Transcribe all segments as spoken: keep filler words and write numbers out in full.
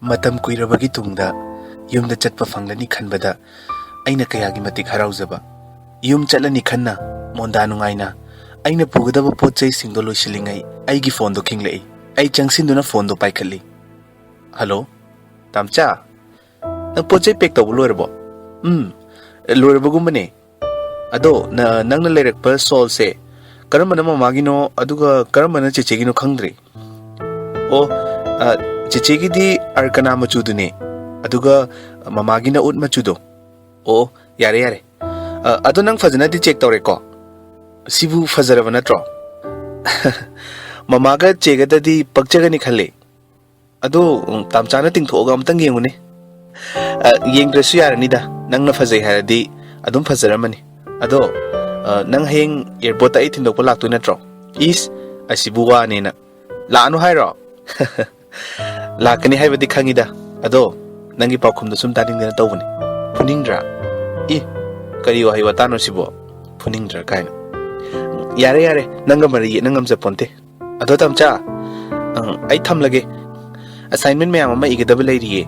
ꯃꯇꯝ ꯀꯨꯏꯔꯕꯒꯤ ꯇꯨꯡꯗ ꯌꯨꯝꯗ ꯆꯠꯄ ꯐꯪꯂꯅꯤ ꯈꯟꯕꯗ ꯑꯩꯅ ꯀꯌꯥꯒꯤ ꯃꯇꯤꯛ ꯍꯔꯥꯎꯖꯕ꯫ ꯌꯨꯝ ꯆꯠꯂꯅꯤ ꯈꯟꯅ ꯃꯣꯟꯗꯥ ꯅꯨꯡꯉꯥꯏꯅ ꯑꯩꯅ ꯄꯨꯒꯗꯕ ꯄꯣꯠ ꯆꯩꯁꯤꯡꯗꯣ ꯂꯣꯏꯁꯤꯜꯂꯤꯉꯩ ꯑꯩꯒꯤ ꯐꯣꯟꯗꯣ ꯈꯤꯡꯂꯛꯏ꯫ ꯑꯩ ꯆꯪꯁꯤꯟꯗꯨꯅ ꯐꯣꯟꯗꯣ ꯄꯥꯏꯈꯠꯂꯤ꯫ "ꯍꯜꯂꯣ, ꯇꯥꯝꯆꯥ, ꯅꯪ ꯄꯣꯠ ꯆꯩ ꯄꯦꯛ ꯇꯧꯕ ꯂꯣꯏꯔꯕꯣ?" "ꯎꯝ, ꯂꯣꯏꯔꯕꯒꯨꯝꯕꯅꯦ꯫ ꯑꯗꯣ ꯅ-, ꯅꯪꯅ ꯂꯩꯔꯛꯄ ꯁꯣꯜꯁꯦ ꯀꯔꯝꯕꯅ ꯃꯃꯥꯒꯤꯅꯣ ꯑꯗꯨꯒ ꯀꯔꯝꯕꯅ ꯆꯦꯆꯦꯒꯤꯅꯣ ꯈꯪꯗ꯭ꯔꯦ꯫" "ꯑꯣ, ꯑ, ꯆꯦꯆꯦꯒꯤꯗꯤ ꯑꯔꯀꯅꯥ ꯃꯆꯨꯗꯨꯅꯦ, ꯑꯗꯨꯒ ꯃꯃꯥꯒꯤꯅ ꯎꯠ ꯃꯆꯨꯗꯣ꯫" "ꯑꯣ, ꯌꯥꯔꯦ, ꯌꯥꯔꯦ꯫ ꯑ, ꯑꯗꯣ ꯅꯪ ꯐꯖꯅꯗꯤ ꯆꯦꯛ ꯇꯧꯔꯦꯀꯣ? ꯁꯤꯕꯨ ꯐꯖꯔꯕ ꯅꯠꯇ꯭ꯔꯣ?" "ꯃꯃꯥꯒ ꯆꯦꯒꯗꯗꯤ ꯄꯛꯆꯒꯅꯤ ꯈꯜꯂꯦ꯫ ꯑꯗꯣ, ꯎꯝ, ꯇꯥꯝꯆꯥꯅ ꯇꯤꯡꯊꯣꯛꯑꯒ ꯑꯝꯇꯪ ꯌꯦꯡꯉꯨꯅꯦ꯫" "ꯑ, ꯌꯦꯡꯗ꯭ꯔꯁꯨ ꯌꯥꯔꯅꯤꯗ, ꯅꯪꯅ ꯐꯖꯩ ꯍꯥꯏꯔꯗꯤ ꯑꯗꯨꯝ ꯐꯖꯔꯝꯃꯅꯤ꯫ ꯑꯗꯣ, ꯑ, ꯅꯪ ꯍꯌꯦꯡ ꯑꯦꯌꯔꯄꯣꯔꯠꯇ ꯑꯩ ꯊꯤꯟꯗꯣꯛꯄ ꯂꯥꯛꯇꯣꯏ ꯅꯠꯇ꯭ꯔꯣ?" "ꯏꯁ, ꯑꯁꯤꯕꯨ ꯋꯥꯅꯦꯅ꯫ ꯂꯥꯛꯑꯅꯨ ꯍꯥꯏꯔꯣ?" "ꯂꯥꯛꯀꯅꯤ ꯍꯥꯏꯕꯗꯤ ꯈꯪꯉꯤꯗ꯫ ꯑꯗꯣ ꯅꯪꯒꯤ ꯄꯥꯎꯈꯨꯝꯗꯣ ꯁꯨꯝ ꯇꯥꯅꯤꯡꯗꯅ ꯇꯧꯕꯅꯤ꯫ ꯐꯨꯅꯤꯡꯗ꯭ꯔꯥ?" "ꯏ, ꯀꯔꯤ ꯋꯥꯍꯩ ꯋꯥꯇꯥꯅꯣ ꯁꯤꯕꯣ? ꯐꯨꯅꯤꯡꯗ꯭ꯔꯥ ꯀꯥꯏꯅ꯫ ꯌꯥꯔꯦ, ꯌꯥꯔꯦ, ꯅꯪꯒ ꯃꯔꯩ ꯌꯦꯠꯅ ꯉꯝꯖꯄꯣꯟꯇꯦ꯫ ꯑꯗꯣ ꯇꯥꯝꯆꯥ, ꯑꯪ, ꯑꯩ ꯊꯝꯂꯒꯦ꯫ ꯑꯦꯁꯥꯏꯟꯃꯦꯟ ꯃꯌꯥꯝ ꯑꯃ ꯏꯒꯗꯕ ꯂꯩꯔꯤꯌꯦ꯫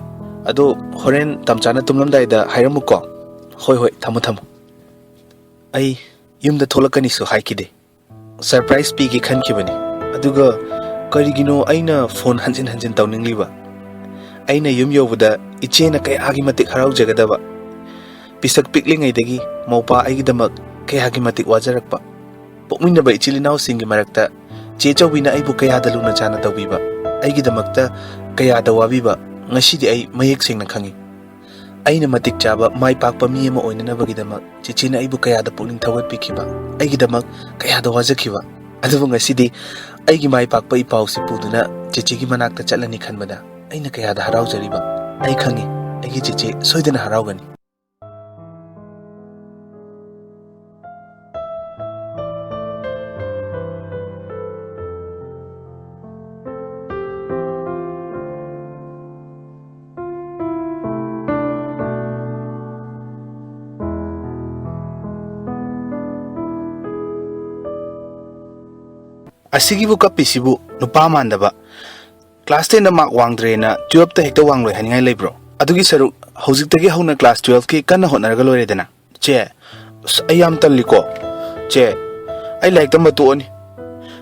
ꯑꯗꯣ ꯍꯣꯔꯦꯟ ꯇꯥꯝꯆꯥꯅ ꯇꯨꯝꯂꯝꯗꯥꯏꯗ ꯍꯥꯏꯔꯝꯃꯨꯀꯣ꯫" "ꯍꯣꯏ, ꯍꯣꯏ, ꯊꯝꯃꯣ, ꯊꯝꯃꯣ꯫" ꯑꯩ ꯌꯨꯝꯗ ꯊꯣꯛꯂꯛꯀꯅꯤꯁꯨ ꯍꯥꯏꯈꯤꯗꯦ꯫ ꯁꯔꯄ꯭ꯔꯥꯏꯖ ꯄꯤꯒꯦ ꯈꯟꯈꯤꯕꯅꯤ꯫ ꯑꯗꯨꯒ ꯀꯔꯤꯒꯤꯅꯣ ꯑꯩꯅ ꯐꯣꯟ ꯍꯟꯖꯤꯟ ꯍꯟꯖꯤꯟ ꯇꯧꯅꯤꯡꯂꯤꯕ? ꯑꯩꯅ ꯌꯨꯝ ꯌꯧꯕꯗ ꯏꯆꯦꯅ ꯀꯌꯥꯒꯤ ꯃꯇꯤꯛ ꯍꯔꯥꯎꯖꯒꯗꯕ꯫ ꯄꯤꯁꯛ ꯄꯤꯛꯂꯤꯉꯩꯗꯒꯤ ꯃꯧꯄꯥ ꯑꯩꯒꯤꯗꯃꯛ ꯀꯌꯥꯒꯤ ꯃꯇꯤꯛ ꯋꯥꯖꯔꯛꯄ꯫ ꯄꯣꯛꯃꯤꯟꯅꯕ ꯏꯆꯤꯜ ꯏꯅꯥꯎꯁꯤꯡꯒꯤ ꯃꯔꯛꯇ ꯆꯦ ꯆꯧꯕꯤꯅ ꯑꯩꯕꯨ ꯀꯌꯥꯗ ꯂꯨꯅ ꯆꯥꯅ ꯇꯧꯕꯤꯕ, ꯑꯩꯒꯤꯗꯃꯛꯇ ꯀꯌꯥꯗ ꯋꯥꯕꯤꯕ, ꯉꯁꯤꯗꯤ ꯑꯩ ꯃꯌꯦꯛ ꯁꯦꯡꯅ ꯈꯪꯏ꯫ ꯑꯩꯅ ꯃꯇꯤꯛ ꯆꯥꯕ, ꯃꯥꯏ ꯄꯥꯛꯄ ꯃꯤ ꯑꯃ ꯑꯣꯏꯅꯅꯕꯒꯤꯗꯃꯛ ꯆꯦꯆꯦꯅ ꯑꯩꯕꯨ ꯀꯌꯥꯗ ꯄꯨꯛꯅꯤꯡ ꯊꯧꯒꯠꯄꯤꯈꯤꯕ, ꯑꯩꯒꯤꯗꯃꯛ ꯀꯌꯥꯗ ꯋꯥꯖꯈꯤꯕ꯫ ꯑꯗꯨꯕꯨ ꯉꯁꯤꯗꯤ ꯑꯩꯒꯤ ꯃꯥꯏ ꯄꯥꯛꯄ ꯏꯄꯥꯎꯁꯤ ꯄꯨꯗꯨꯅ ꯆꯦꯆꯦꯒꯤ ꯃꯅꯥꯛꯇ ꯆꯠꯂꯅꯤ ꯈꯟꯕꯗ ꯑꯩꯅ ꯀꯌꯥꯗ ꯍꯔꯥꯎꯖꯔꯤꯕ꯫ ꯑꯩ ꯈꯪꯏ, ꯑꯩꯒꯤ ꯆꯦꯆꯦ ꯁꯣꯏꯗꯅ ꯍꯔꯥꯎꯒꯅꯤ꯫ ꯑꯁꯤꯒꯤꯕꯨ ꯀꯞꯄꯤꯁꯤꯕꯨ ꯅꯨꯄꯥ ꯃꯥꯟꯗꯕ꯫ ꯀ꯭ꯂꯥꯁ ꯇꯦꯟꯗ ꯃꯥꯔꯛ ꯋꯥꯡꯗ꯭ꯔꯦꯅ ꯇꯨꯌꯦꯜꯞꯇ ꯍꯦꯛꯇ ꯋꯥꯡꯂꯣꯏ ꯍꯥꯏꯅꯤꯡꯉꯥꯏ ꯂꯩꯕ꯭ꯔꯣ? ꯑꯗꯨꯒꯤ ꯁꯔꯨꯛ ꯍꯧꯖꯤꯛꯇꯒꯤ ꯍꯧꯅ ꯀ꯭ꯂꯥꯁ ꯇꯨꯌꯦꯜꯞꯀꯤ ꯀꯟꯅ ꯍꯣꯠꯅꯔꯒ ꯂꯣꯏꯔꯦꯗꯅ꯫ ꯆꯦ, ꯑꯁ, ꯑꯩ ꯌꯥꯝ ꯇꯜꯂꯤꯀꯣ꯫ ꯆꯦ, ꯑꯩ ꯂꯥꯏꯔꯤꯛ ꯇꯝꯕ ꯇꯣꯛꯑꯅꯤ꯫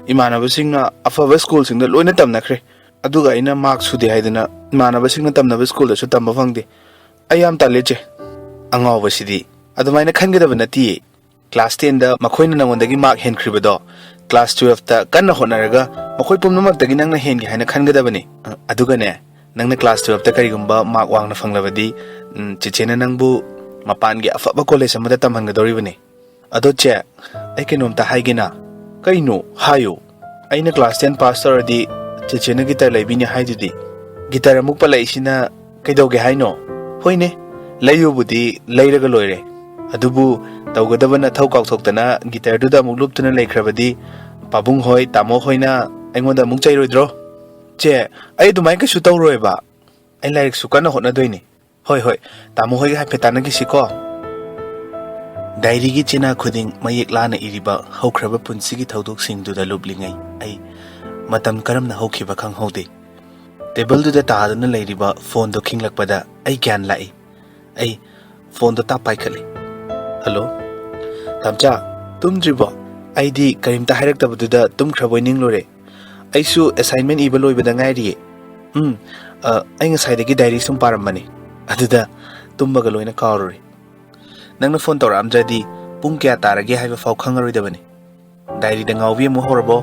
ꯏꯃꯥꯟꯅꯕꯁꯤꯡꯅ ꯑꯐꯕ ꯁ꯭ꯀꯨꯜꯁꯤꯡꯗ ꯂꯣꯏꯅ ꯇꯝꯅꯈ꯭ꯔꯦ꯫ ꯑꯗꯨꯒ ꯑꯩꯅ ꯃꯥꯔꯛ ꯁꯨꯗꯦ ꯍꯥꯏꯗꯅ ꯏꯃꯥꯟꯅꯕꯁꯤꯡꯅ ꯇꯝꯅꯕ ꯁ꯭ꯀꯨꯜꯗꯁꯨ ꯇꯝꯕ ꯐꯪꯗꯦ꯫ ꯑꯩ ꯌꯥꯝ ꯇꯜꯂꯦ, ꯆꯦ꯫ ꯑꯉꯥꯎꯕꯁꯤꯗꯤ꯫ ꯑꯗꯨꯃꯥꯏꯅ ꯈꯟꯒꯗꯕ ꯅꯠꯇꯤꯌꯦ꯫ ꯀ꯭ꯂꯥꯁ ꯇꯦꯟꯗ ꯃꯈꯣꯏꯅ ꯅꯉꯣꯟꯗꯒꯤ ꯃꯥꯔꯛ ꯍꯦꯟꯈ꯭ꯔꯤꯕꯗꯣ ꯀ꯭ꯂꯥꯁ ꯇꯨꯌꯦꯜꯞꯇ ꯀꯟꯅ ꯍꯣꯠꯅꯔꯒ ꯃꯈꯣꯏ ꯄꯨꯝꯅꯃꯛꯇꯒꯤ ꯅꯪꯅ ꯍꯦꯟꯒꯦ ꯍꯥꯏꯅ ꯈꯟꯒꯗꯕꯅꯤ꯫ ꯑ, ꯑꯗꯨꯒꯅꯦ, ꯅꯪꯅ ꯀ꯭ꯂꯥꯁ ꯇꯨꯌꯦꯜꯞꯇ ꯀꯔꯤꯒꯨꯝꯕ ꯃꯥꯔꯛ ꯋꯥꯡꯅ ꯐꯪꯂꯕꯗꯤ, ꯎꯝ, ꯆꯦꯆꯦꯅ ꯅꯪꯕꯨ ꯃꯄꯥꯟꯒꯤ ꯑꯐꯕ ꯀꯣꯂꯦꯖ ꯑꯃꯗ ꯇꯝꯍꯟꯒꯗꯧꯔꯤꯕꯅꯤ꯫ ꯑꯗꯣ ꯆꯦ, ꯑꯩ ꯀꯩꯅꯣꯝꯇ ꯍꯥꯏꯒꯦꯅ꯫ ꯀꯩꯅꯣ? ꯍꯥꯏꯌꯨ꯫ ꯑꯩꯅ ꯀ꯭ꯂꯥꯁ ꯇꯦꯟ ꯄꯥꯁ ꯇꯧꯔꯗꯤ ꯆꯦꯆꯦꯅ ꯒꯤꯇꯔ ꯂꯩꯕꯤꯅꯤ ꯍꯥꯏꯗꯨꯗꯤ꯫ ꯒꯤꯇꯔ ꯑꯃꯨꯛ ꯄꯜꯂꯛꯏꯁꯤꯅ ꯀꯩꯗꯧꯒꯦ ꯍꯥꯏꯅꯣ? ꯍꯣꯏꯅꯦ, ꯂꯩꯌꯨꯕꯨꯗꯤ ꯂꯩꯔꯒ ꯂꯣꯏꯔꯦ꯫ ꯑꯗꯨꯕꯨ ꯇꯧꯒꯗꯕ ꯅꯊꯧ ꯀꯥꯎꯊꯣꯛꯇꯅ ꯒꯤꯇꯔꯗꯨꯗ ꯑꯃꯨꯛ ꯂꯨꯞꯇꯨꯅ ꯂꯩꯈ꯭ꯔꯕꯗꯤ ꯄꯥꯕꯨꯡ ꯍꯣꯏ, ꯇꯥꯃꯣ ꯍꯣꯏꯅ ꯑꯩꯉꯣꯟꯗ ꯑꯃꯨꯛ ꯆꯩꯔꯣꯏꯗ꯭ꯔꯣ? ꯆꯦ, ꯑꯩ ꯑꯗꯨꯃꯥꯏꯅ ꯀꯩꯁꯨ ꯇꯧꯔꯣꯏꯕ꯫ ꯑꯩ ꯂꯥꯏꯔꯤꯛꯁꯨ ꯀꯟꯅ ꯍꯣꯠꯅꯗꯣꯏꯅꯤ꯫ ꯍꯣꯏ, ꯍꯣꯏ, ꯇꯥꯃꯣ ꯍꯣꯏꯒ ꯍꯥꯏꯐꯦꯠ ꯇꯥꯟꯅꯈꯤꯁꯤꯀꯣ꯫ ꯗꯥꯏꯔꯤꯒꯤ ꯆꯦꯅꯥ ꯈꯨꯗꯤꯡ ꯃꯌꯦꯛ ꯂꯥꯅ ꯏꯔꯤꯕ ꯍꯧꯈ꯭ꯔꯕ ꯄꯨꯟꯁꯤꯒꯤ ꯊꯧꯗꯣꯛꯁꯤꯡꯗꯨꯗ ꯂꯨꯞꯂꯤꯉꯩ ꯑꯩ ꯃꯇꯝ ꯀꯔꯝꯅ ꯍꯧꯈꯤꯕ ꯈꯪꯍꯧꯗꯦ꯫ ꯇꯦꯕꯜꯗꯨꯗ ꯇꯥꯗꯨꯅ ꯂꯩꯔꯤꯕ ꯐꯣꯟꯗꯨ ꯈꯤꯡꯂꯛꯄꯗ ꯑꯩ ꯒ꯭ꯌꯥꯟ ꯂꯥꯛꯏ꯫ ꯑꯩ ꯐꯣꯟꯗꯣ ꯇꯥꯞ ꯄꯥꯏꯈꯠꯂꯤ꯫ "ꯍꯜꯂꯣ? ꯇꯥꯝꯆꯥ, ꯇꯨꯝꯗ꯭ꯔꯤꯕꯣ? ꯑꯩꯗꯤ ꯀꯔꯤꯝꯇ ꯍꯥꯏꯔꯛꯇꯕꯗꯨꯗ ꯇꯨꯝꯈ꯭ꯔꯕꯣꯏ ꯅꯤꯡꯂꯨꯔꯦ꯫ ꯑꯩꯁꯨ ꯑꯦꯁꯥꯏꯟꯃꯦꯟ ꯏꯕ ꯂꯣꯏꯕꯗ ꯉꯥꯏꯔꯤꯌꯦ꯫ ꯎꯝ, ꯑ, ꯑꯩ ꯉꯁꯥꯏꯗꯒꯤ ꯗꯥꯏꯔꯤ ꯁꯨꯝ ꯄꯥꯔꯝꯕꯅꯤ꯫ ꯑꯗꯨꯗ ꯇꯨꯝꯕꯒ ꯂꯣꯏꯅ ꯀꯥꯎꯔꯨꯔꯦ꯫ ꯅꯪꯅ ꯐꯣꯟ ꯇꯧꯔꯛꯑꯝꯗ꯭ꯔꯗꯤ ꯄꯨꯡ ꯀꯌꯥ ꯇꯥꯔꯒꯦ ꯍꯥꯏꯕ ꯐꯥꯎ ꯈꯪꯉꯔꯣꯏꯗꯕꯅꯤ꯫ ꯗꯥꯏꯔꯤꯗ ꯉꯥꯎꯕꯤ ꯑꯃꯨꯛ ꯍꯧꯔꯕꯣ?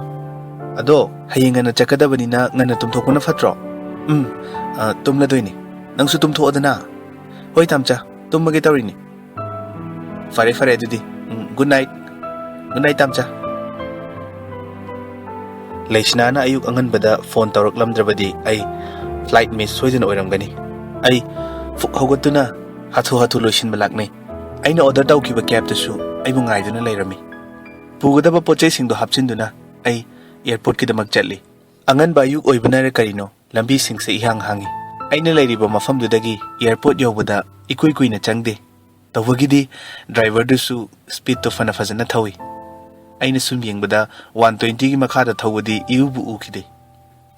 ꯑꯗꯣ ꯍꯌꯦꯡ ꯉꯟꯅ ꯆꯠꯀꯗꯕꯅꯤꯅ ꯉꯟꯅ ꯇꯨꯝꯊꯣꯛꯄꯅ ꯐꯠꯇ꯭ꯔꯣ?" "ꯎꯝ, ꯑ, ꯇꯨꯝꯂꯗꯣꯏꯅꯤ꯫ ꯅꯪꯁꯨ ꯇꯨꯝꯊꯣꯛꯑꯣꯗꯅ꯫" "ꯍꯣꯏ ꯇꯥꯝꯆꯥ, ꯇꯨꯝꯃꯒꯦ ꯇꯧꯔꯤꯅꯤ꯫" "ꯐꯔꯦ, ꯐꯔꯦ ꯑꯗꯨꯗꯤ꯫ Um, good night." "Good night ꯇꯥꯝꯆꯥ꯫" ꯂꯩꯁꯅꯥꯅ ꯑꯌꯨꯛ ꯑꯉꯟꯕꯗ ꯐꯣꯟ ꯇꯧꯔꯛꯂꯝꯗ꯭ꯔꯕꯗꯤ ꯑꯩ ꯐ꯭ꯂꯥꯏꯠ ꯃꯤꯁ ꯁꯣꯏꯗꯅ ꯑꯣꯏꯔꯝꯒꯅꯤ꯫ ꯑꯩ ꯐꯨꯛ ꯍꯧꯒꯠꯇꯨꯅ ꯍꯥꯊꯨ ꯍꯥꯊꯨ ꯂꯣꯏꯁꯤꯟꯕ ꯂꯥꯛꯅꯩ꯫ ꯑꯩꯅ ꯑꯣꯔꯗꯔ ꯇꯧꯈꯤꯕ ꯀꯦꯕꯇꯨꯁꯨ ꯑꯩꯕꯨ ꯉꯥꯏꯗꯨꯅ ꯂꯩꯔꯝꯃꯤ꯫ ꯄꯨꯒꯗꯕ ꯄꯣꯠꯆꯩꯁꯤꯡꯗꯨ ꯍꯥꯞꯆꯤꯟꯗꯨꯅ ꯑꯩ ꯑꯦꯌꯔꯄꯣꯔꯠꯀꯤꯗꯃꯛ ꯆꯠꯂꯤ꯫ ꯑꯉꯟꯕ ꯑꯌꯨꯛ ꯑꯣꯏꯕꯅꯔ ꯀꯔꯤꯅꯣ, ꯂꯝꯕꯤꯁꯤꯡꯁꯦ ꯏꯍꯥꯡ ꯍꯥꯡꯏ꯫ ꯑꯩꯅ ꯂꯩꯔꯤꯕ ꯃꯐꯝꯗꯨꯗꯒꯤ ꯑꯦꯌꯔꯄꯣꯔꯠ ꯌꯧꯕꯗ ꯏꯀꯨꯏ ꯀꯨꯏꯅ ꯆꯪꯗꯦ꯫ ꯇꯧꯕꯒꯤꯗꯤ ꯗ꯭ꯔꯥꯏꯚꯔꯗꯨꯁꯨ ꯁ꯭ꯄꯤꯗꯇꯨ ꯐꯅ ꯐꯖꯅ ꯊꯧꯏ꯫ ꯑꯩꯅ ꯁꯨꯝ ꯌꯦꯡꯕꯗ ꯋꯥꯟ ꯇ꯭ꯋꯦꯟꯇꯤꯒꯤ ꯃꯈꯥꯗ ꯊꯧꯕꯗꯤ ꯏꯎꯕꯨ ꯎꯈꯤꯗꯦ꯫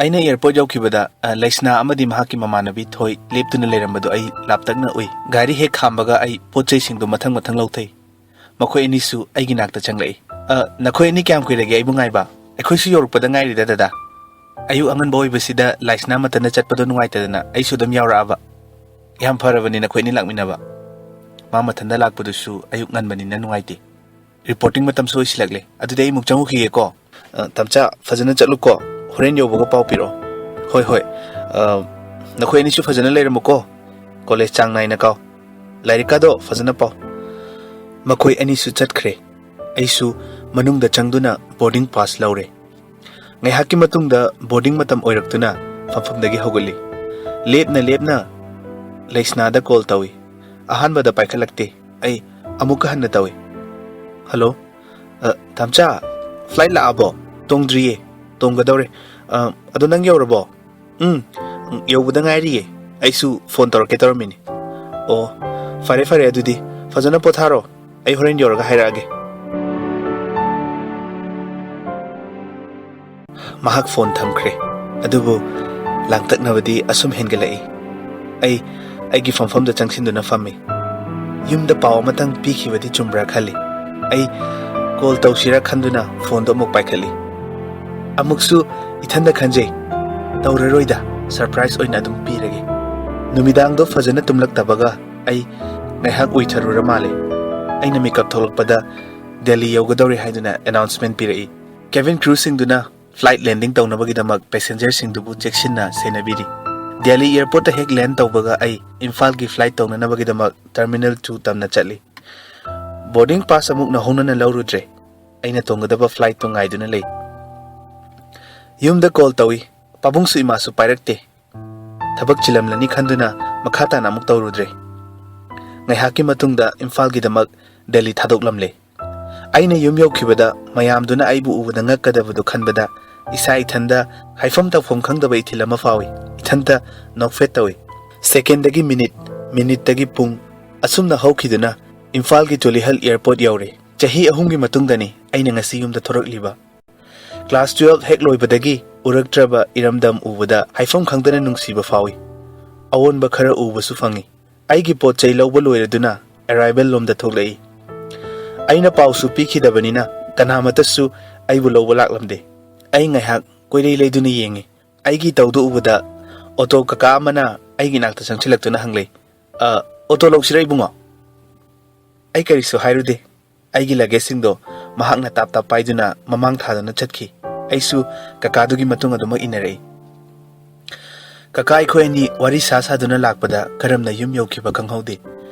ꯑꯩꯅ ꯑꯦꯌꯔꯄꯣꯔꯠ ꯌꯧꯈꯤꯕꯗ, ꯑ, ꯂꯩꯁꯅꯥ ꯑꯃꯗꯤ ꯃꯍꯥꯛꯀꯤ ꯃꯃꯥꯟꯅꯕꯤ ꯊꯣꯏ ꯂꯦꯞꯇꯨꯅ ꯂꯩꯔꯝꯕꯗꯨ ꯑꯩ ꯂꯥꯞꯇꯛꯅ ꯎꯏ꯫ ꯒꯥꯔꯤ ꯍꯦꯛ ꯈꯥꯝꯕꯒ ꯑꯩ ꯄꯣꯠ ꯆꯩꯁꯤꯡꯗꯨ ꯃꯊꯪ ꯃꯊꯪ ꯂꯧꯊꯩ꯫ ꯃꯈꯣꯏ ꯑꯅꯤꯁꯨ ꯑꯩꯒꯤ ꯅꯥꯛꯇ ꯆꯪꯂꯛꯏ꯫ "ꯑ, ꯅꯈꯣꯏ ꯑꯅꯤ ꯀꯌꯥꯝ ꯀꯨꯏꯔꯒꯦ ꯑꯩꯕꯨ ꯉꯥꯏꯕ?" "ꯑꯩꯈꯣꯏꯁꯨ ꯌꯧꯔꯛꯄꯗ ꯉꯥꯏꯔꯤꯗ, ꯗꯗꯥ꯫ ꯑꯌꯨꯛ ꯑꯉꯟꯕ ꯑꯣꯏꯕꯁꯤꯗ ꯂꯩꯁꯅꯥ ꯃꯊꯟꯇ ꯆꯠꯄꯗꯣ ꯅꯨꯡꯉꯥꯏꯇꯗꯅ ꯑꯩꯁꯨ ꯑꯗꯨꯝ ꯌꯥꯎꯔꯛꯑꯕ꯫" "ꯌꯥꯝ ꯐꯔꯕꯅꯤ ꯅꯈꯣꯏ ꯑꯅꯤ ꯂꯥꯛꯃꯤꯟꯅꯕ꯫ ꯃꯥ ꯃꯊꯟꯇ ꯂꯥꯛꯄꯗꯨꯁꯨ ꯑꯌꯨꯛ ꯉꯟꯕꯅꯤꯅ ꯅꯨꯡꯉꯥꯏꯇꯦ꯫ ꯔꯤꯄꯣꯔꯇꯤꯡ ꯃꯇꯝꯁꯨ ꯑꯣꯏꯁꯤꯜꯂꯛꯂꯦ꯫ ꯑꯗꯨꯗꯤ ꯑꯩ ꯑꯃꯨꯛ ꯆꯪꯉꯨꯈꯤꯒꯦꯀꯣ꯫" "ꯑ, ꯇꯝꯆꯥ, ꯐꯖꯅ ꯆꯠꯂꯨꯀꯣ꯫ ꯍꯣꯔꯦꯟ ꯌꯧꯕꯒ ꯄꯥꯎ ꯄꯤꯔꯛꯑꯣ꯫" "ꯍꯣꯏ, ꯍꯣꯏ꯫ ꯑ, ꯅꯈꯣꯏ ꯑꯅꯤꯁꯨ ꯐꯖꯅ ꯂꯩꯔꯝꯃꯨꯀꯣ꯫ ꯀꯣꯂꯦꯖ ꯆꯥꯡ ꯅꯥꯏꯅ ꯀꯥꯎ꯫ ꯂꯥꯏꯔꯤꯛꯀꯥꯗꯣ ꯐꯖꯅ ꯄꯥꯎ꯫" ꯃꯈꯣꯏ ꯑꯅꯤꯁꯨ ꯆꯠꯈ꯭ꯔꯦ꯫ ꯑꯩꯁꯨ ꯃꯅꯨꯡꯗ ꯆꯪꯗꯨꯅ ꯕꯣꯔꯗꯤꯡ ꯄꯥꯁ ꯂꯧꯔꯦ꯫ ꯉꯥꯏꯍꯥꯛꯀꯤ ꯃꯇꯨꯡꯗ ꯕꯣꯔꯗꯤꯡ ꯃꯇꯝ ꯑꯣꯏꯔꯛꯇꯨꯅ ꯐꯝꯐꯝꯗꯒꯤ ꯍꯧꯒꯠꯂꯤ꯫ ꯂꯦꯞꯅ ꯂꯦꯞꯅ ꯂꯩꯁꯅꯥꯗ ꯀꯣꯜ ꯇꯧꯏ꯫ ꯑꯍꯥꯟꯕꯗ ꯄꯥꯏꯈꯠꯂꯛꯇꯦ꯫ ꯑꯩ ꯑꯃꯨꯛꯀ ꯍꯟꯅ ꯇꯧꯏ꯫ "ꯍꯜꯂꯣ꯫ ꯑ, ꯇꯥꯝꯆꯥ, ꯐ꯭ꯂꯥꯏꯠ ꯂꯥꯛꯑꯕꯣ?" "ꯇꯣꯡꯗ꯭ꯔꯤꯌꯦ꯫ ꯇꯣꯡꯒꯗꯧꯔꯦ꯫ ꯑ, ꯑꯗꯣ ꯅꯪ ꯌꯧꯔꯕꯣ?" "ꯎꯝ, ꯌꯧꯕꯗ ꯉꯥꯏꯔꯤꯌꯦ꯫ ꯑꯩꯁꯨ ꯐꯣꯟ ꯇꯧꯔꯛꯀꯦ ꯇꯧꯔꯝꯃꯤꯅꯤ꯫" "ꯑꯣ, ꯐꯔꯦ ꯐꯔꯦ ꯑꯗꯨꯗꯤ꯫ ꯐꯖꯅ ꯄꯣꯊꯥꯔꯣ꯫ ꯑꯩ ꯍꯣꯔꯦꯟ ꯌꯧꯔꯒ ꯍꯥꯏꯔꯛꯑꯒꯦ꯫" ꯃꯍꯥꯛ ꯐꯣꯟ ꯊꯝꯈ꯭ꯔꯦ꯫ ꯑꯗꯨꯕꯨ ꯂꯥꯡꯇꯛꯅꯕꯗꯤ ꯑꯁꯨꯝ ꯍꯦꯟꯒꯠꯂꯛꯏ꯫ ꯑꯩ ꯑꯩꯒꯤ ꯐꯝꯐꯝꯗ ꯆꯪꯁꯤꯟꯗꯨꯅ ꯐꯝꯃꯤ꯫ ꯌꯨꯝꯗ ꯄꯥꯎ ꯑꯃꯇꯪ ꯄꯤꯈꯤꯕꯗꯤ ꯆꯨꯝꯕ꯭ꯔꯥ ꯈꯜꯂꯤ꯫ ꯑꯩ ꯀꯣꯜ ꯇꯧꯁꯤꯔꯥ ꯈꯟꯗꯨꯅ ꯐꯣꯟꯗꯣ ꯑꯃꯨꯛ ꯄꯥꯏꯈꯠꯂꯤ꯫ ꯑꯃꯨꯛꯁꯨ ꯏꯊꯟꯗ ꯈꯟꯖꯩ, "ꯇꯧꯔꯔꯣꯏꯗ, ꯁꯔꯄ꯭ꯔꯥꯏꯖ ꯑꯣꯏꯅ ꯑꯗꯨꯝ ꯄꯤꯔꯒꯦ꯫" ꯅꯨꯃꯤꯗꯥꯡꯗꯣ ꯐꯖꯅ ꯇꯨꯝꯂꯛꯇꯕꯒ ꯑꯩ ꯉꯥꯏꯍꯥꯛ ꯎꯏꯊꯔꯨꯔ ꯃꯥꯜꯂꯦ꯫ ꯑꯩꯅ ꯃꯤꯀꯞ ꯊꯣꯛꯂꯛꯄꯗ ꯗꯦꯜꯂꯤ ꯌꯧꯒꯗꯧꯔꯦ ꯍꯥꯏꯗꯨꯅ ꯑꯦꯅꯥꯎꯟꯁꯃꯦꯟ ꯄꯤꯔꯛꯏ꯫ ꯀꯦꯕꯤꯟ ꯀ꯭ꯔꯨꯁꯤꯡꯗꯨꯅ ꯐ꯭ꯂꯥꯏꯠ ꯂꯦꯟꯗꯤꯡ ꯇꯧꯅꯕꯒꯤꯗꯃꯛ ꯄꯦꯁꯦꯟꯖꯔꯁꯤꯡꯗꯨꯕꯨ ꯆꯦꯛꯁꯤꯟꯅ ꯁꯦꯟꯅꯕꯤꯔꯤ꯫ ꯗꯦꯜꯂꯤ ꯑꯦꯌꯔꯄꯣꯔꯠꯇ ꯍꯦꯛ ꯂꯦꯟ ꯇꯧꯕꯒ ꯑꯩ ꯏꯝꯐꯥꯜꯒꯤ ꯐ꯭ꯂꯥꯏꯠ ꯇꯧꯅꯅꯕꯒꯤꯗꯃꯛ ꯇꯔꯃꯤꯅꯜ ꯇꯨ ꯇꯝꯅ ꯆꯠꯂꯤ꯫ ꯕꯣꯔꯗꯤꯡ ꯄꯥꯁ ꯑꯃꯨꯛ ꯅꯧꯍꯧꯅꯅ ꯂꯧꯔꯨꯗ꯭ꯔꯦ꯫ ꯑꯩꯅ ꯇꯣꯡꯒꯗꯕ ꯐ꯭ꯂꯥꯏꯠꯇꯨ ꯉꯥꯏꯗꯨꯅ ꯂꯩ꯫ ꯌꯨꯝꯗ ꯀꯣꯜ ꯇꯧꯏ꯫ ꯄꯥꯕꯨꯡꯁꯨ ꯏꯃꯥꯁꯨ ꯄꯥꯏꯔꯛꯇꯦ꯫ ꯊꯕꯛ ꯆꯤꯜꯂꯝꯂꯅꯤ ꯈꯟꯗꯨꯅ ꯃꯈꯥ ꯇꯥꯅ ꯑꯃꯨꯛ ꯇꯧꯔꯨꯗ꯭ꯔꯦ꯫ ꯉꯥꯏꯍꯥꯛꯀꯤ ꯃꯇꯨꯡꯗ ꯏꯝꯐꯥꯜꯒꯤꯗꯃꯛ ꯗꯦꯜꯂꯤ ꯊꯥꯗꯣꯛꯂꯝꯂꯦ꯫ ꯑꯩꯅ ꯌꯨꯝ ꯌꯧꯈꯤꯕꯗ ꯃꯌꯥꯝꯗꯨꯅ ꯑꯩꯕꯨ ꯎꯕꯗ ꯉꯛꯀꯗꯕꯗꯨ ꯈꯟꯕꯗ ꯏꯁꯥ ꯏꯊꯟꯗ ꯍꯥꯏꯐꯝ ꯇꯧꯐꯝ ꯈꯪꯗꯕ ꯏꯊꯤꯜ ꯑꯃ ꯐꯥꯎꯏ꯫ ꯏꯊꯟꯇ ꯅꯣꯛꯐꯦꯠ ꯇꯧꯏ꯫ ꯁꯦꯀꯦꯟꯗꯒꯤ ꯃꯤꯅꯤꯠ, ꯃꯤꯅꯤꯠꯇꯒꯤ ꯄꯨꯡ, ꯑꯁꯨꯝꯅ ꯍꯧꯈꯤꯗꯨꯅ ꯏꯝꯐꯥꯜꯒꯤ ꯇꯨꯂꯤꯍꯜ ꯑꯦꯌꯔꯄꯣꯔꯠ ꯌꯧꯔꯦ꯫ ꯆꯍꯤ ꯑꯍꯨꯝꯒꯤ ꯃꯇꯨꯡꯗꯅꯤ ꯑꯩꯅ ꯉꯁꯤ ꯌꯨꯝꯗ ꯊꯣꯔꯛꯂꯤꯕ꯫ ꯀ꯭ꯂꯥꯁ ꯇꯨꯌꯦꯜꯐ ꯍꯦꯛ ꯂꯣꯏꯕꯗꯒꯤ ꯎꯔꯛꯇ꯭ꯔꯕ ꯏꯔꯝꯗꯝ ꯎꯕꯗ ꯍꯥꯏꯐꯝ ꯈꯪꯗꯅ ꯅꯨꯡꯁꯤꯕ ꯐꯥꯎꯏ꯫ ꯑꯑꯣꯟꯕ ꯈꯔ ꯎꯕꯁꯨ ꯐꯪꯏ꯫ ꯑꯩꯒꯤ ꯄꯣꯠ ꯆꯩ ꯂꯧꯕ ꯂꯣꯏꯔꯗꯨꯅ arrival ꯂꯣꯝꯗ ꯊꯣꯛꯂꯛꯏ꯫ ꯑꯩꯅ ꯄꯥꯎꯁꯨ ꯄꯤꯈꯤꯗꯕꯅꯤꯅ ꯀꯅꯥꯃꯠꯇꯁꯨ ꯑꯩꯕꯨ ꯂꯧꯕ ꯂꯥꯛꯂꯝꯗꯦ꯫ ꯑꯩ ꯉꯥꯏꯍꯥꯛ ꯀꯣꯏꯂꯩ ꯂꯩꯗꯨꯅ ꯌꯦꯡꯉꯤ꯫ ꯑꯩꯒꯤ ꯇꯧꯗꯨ ꯎꯕꯗ ꯑꯣꯇꯣ ꯀꯀꯥ ꯑꯃꯅ ꯑꯩꯒꯤ ꯅꯥꯛꯇ ꯆꯪꯁꯤꯜꯂꯛꯇꯨꯅ ꯍꯪꯂꯩ, "ꯑ, ꯑꯣꯇꯣ ꯂꯧꯁꯤꯔ ꯏꯕꯨꯡꯉꯣ?" ꯑꯩ ꯀꯔꯤꯁꯨ ꯍꯥꯏꯔꯨꯗꯦ꯫ ꯑꯩꯒꯤ ꯂꯒꯦꯖꯁꯤꯡꯗꯣ ꯃꯍꯥꯛꯅ ꯇꯥꯞ ꯇꯥꯞ ꯄꯥꯏꯗꯨꯅ ꯃꯃꯥꯡ ꯊꯥꯗꯨꯅ ꯆꯠꯈꯤ꯫ ꯑꯩꯁꯨ ꯀꯀꯥꯗꯨꯒꯤ ꯃꯇꯨꯡ ꯑꯗꯨꯃꯛ ꯏꯟꯅꯔꯛꯏ꯫ ꯀꯀꯥ ꯑꯩꯈꯣꯏ ꯑꯅꯤ ꯋꯥꯔꯤ ꯁꯥ ꯁꯥꯗꯨꯅ ꯂꯥꯛꯄꯗ ꯀꯔꯝꯅ ꯌꯨꯝ ꯌꯧꯈꯤꯕ ꯈꯪꯍꯧꯗꯦ꯫